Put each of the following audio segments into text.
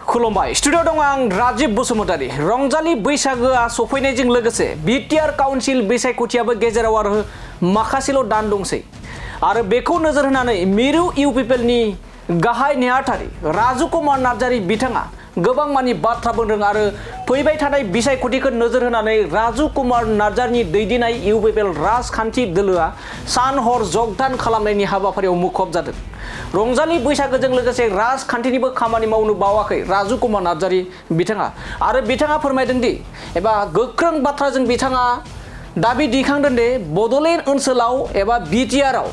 खुलुमबाय स्टुडिअ दं आं राजीव बसुमतारी। रंजालि बैसागोआ सफैनायजों लोगोसे बिटिआर काउन्सिल बिसायख'थियाबो गेजेराव आरो माखासेल' दान दंसै आरो बेखौ नोजोर होनानै मिरु इउपिपिएलनि गाहाय नेहाथारि राजु कुमार नार्जारि बिथाङा गोबां मानि बाथ्रा बुंदों आरो फैबाय थानाय बिसायख'थिखौ नोजोर होनानै राजु कुमार नार्जारिनि दैदेननाय इउपिपिएल राजखान्थि दोलोआ सान हर जगदान खालामनायनि हाबाफारियाव मुखुब जादों। रंजालि बैसागोजों लोगोसे राजखान्थिनिबो खामानि मावनो बावाखै राजु कुमार नार्जारि बिथाङा आरो बिथाङा फोरमायदों दि एबा गोख्रों बाथ्राजों बिथाङा दाबि दैखांदों दि बड'लेण्ड ओनसोलाव एबा बिटिआरआव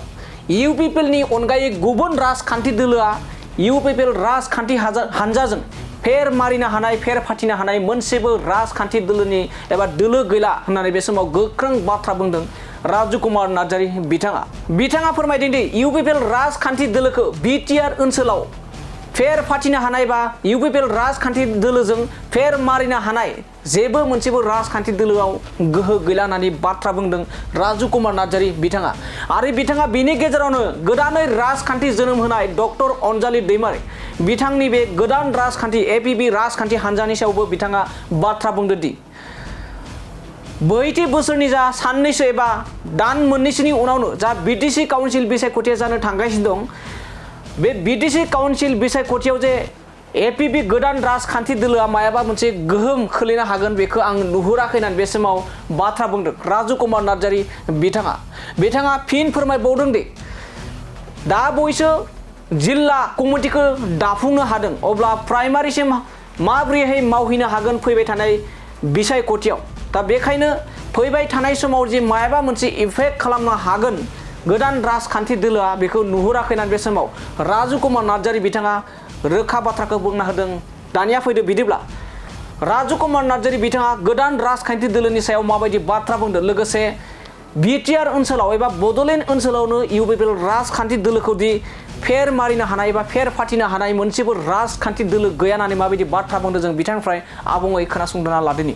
इउपिपिएलनि अनगायै गुबुन राजखान्थि दोलोआ इउपिपिएल राजखान्थि हानजाजों फेर मारिनो हानाय फेर फाथिनो हानाय मोनसेबो राजखान्थि दोलोनि एबा दोलो गैला होननानै बे समाव गोख्रों बाथ्रा बुंदों राजु कुमार नार्जारि बिथाङा फोरमायदों दि इउपिपिएल राजखान्थि दोलोखौ बिटिआर ओनसोलाव फेर फाथिनो हानाय बा इउपिपिएल राजखान्थि दोलोजों फेर मारिनो हानाय जेबो मोनसेबो राजखान्थि दोलोआव गोहो गैला होननानै बाथ्रा बुंदों राजु कुमार नार्जारि बिथाङा आरो बिथाङा बेनि गेजेरावनो गोदानै राजखान्थि जोनोम होनाय डक्टर अनजालि दैमारि बिथांनि बे गोदान राजखान्थि एपिबि राजखान्थि हानजानि सायावबो बिथाङा बाथ्रा बुंदों दि बैथि बोसोरनि जा साननैसो एबा दान मोननैसोनि उनावनो जा बिटिसि काउन्सिल बिसायख'थिया जानो थांगासिनो दं बे बिटिसि काउन्सिल बिसायख'थियाव जे एपिबि गोदान राजखान्थि दोलोआ मायाबा मोनसे गोहोम खोलैनो हागोन बेखौ आं नुहुराखै होननानै बे समाव बाथ्रा बुंदों राजु कुमार नार्जारि बिथाङा फिन फोरमायबावदों दि दा बयसो जिल्ला कमिटिखौ दाफुंनो हादों अब्ला प्राइमारिसिम माबोरैहाय मावहैनो हागोन फैबाय थानाय बिसायख'थियाव दा बेखायनो फैबाय थानाय समाव जे मायाबा मोनसे इफेक्ट खालामनो हागोन गोदान राजखान्थि दोलोआ बेखौ नुहुराखै होननानै बे समाव राजु कुमार नार्जारि बिथाङा रोखा बाथ्राखौ बुंना होदों। दानिया फैदो बिदिब्ला राजु कुमार नार्जारि बिथाङा गोदान राजखान्थि दोलोनि सायाव माबायदि बाथ्रा बुंदों लोगोसे बिटिआर ओनसोलाव एबा बड'लेण्ड ओनसोलावनो इउपिपिएल राजखान्थि दोलोखौ दि फेर मारिनो हानाय एबा फेर फाथिनो हानाय मोनसेबो राजखान्थि दोलो गैया होननानै माबायदि बाथ्रा बुंदों जों बिथांनिफ्राय आबुङै खोनासंना लादोनि।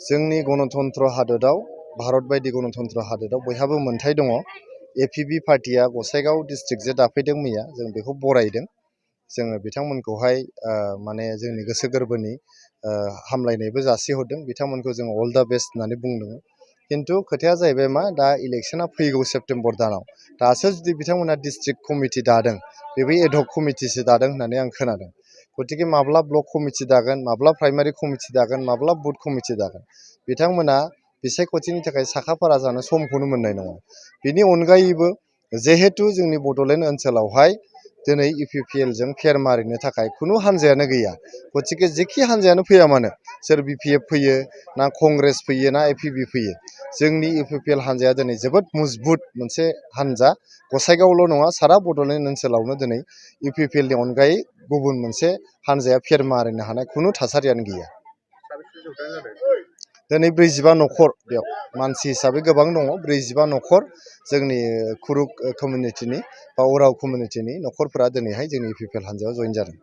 जोंनि गणतन्त्र हादोराव भारत बायदि गणतन्त्र हादोराव बयहाबो मोन्थाय दङ। एपिबि पार्टिया गसाइगाव डिस्ट्रिक्ट जे दाफैदों मैया जों बेखौ बरायदों। जोङो बिथांमोनखौहाय माने जोंनि गोसो गोरबोनि हामलायनायबो जासिहरदों। बिथांमोनखौ जों अल दा बेस्ट होननानै बुंदों। खिन्थु खोथाया जाहैबाय मा दा इलेक्सना फैगौ सेप्तेम्बर दानाव दासो जुदि बिथांमोना डिस्ट्रिक्ट कमिटि दादों बेबो एडहक कमिटिसो दादों होननानै आं खोनादों। गतिके माब्ला ब्लक कमिटि दागोन माब्ला प्राइमारि कमिटि दागोन माब्ला बुथ कमिटि दागोन बिथांमोना बिसायख'थिनि थाखाय साखाफारा जानो समखौनो मोननाय नङा। बिनि अनगायैबो जिहेतु जोंनि बड'लेण्ड ओनसोलावहाय दिनै इउपिपिएलजों फेर मारिनो थाखाय खुनु हान्जायानो गैया। गतिके जेखि हान्जायानो फैया मानो सोर बिपिएफ फैयो ना कंग्रेस फैयो ना एपिबि फैयो जोंनि इउपिपिएल हान्जाया दिनै जोबोद मजबुत मोनसे हान्जा। गसाइगावल' नङा सारा बड'लेण्ड ओनसोलावनो दिनै इउपिपिएलनि अनगायै गुबुन मोनसे हान्जाया फेर मारिनो हानाय खुनु थासारियानो गैया। दिनै 45 न'खर बेयाव मानसि हिसाबै गोबां दङ। 45 न'खर जोंनि कुरुक कमिउनिटिनि बा उराव कमिउनिटिनि न'खरफोरा दिनैहाय जोंनि इउपिपिएल हान्जायाव जइन जादों।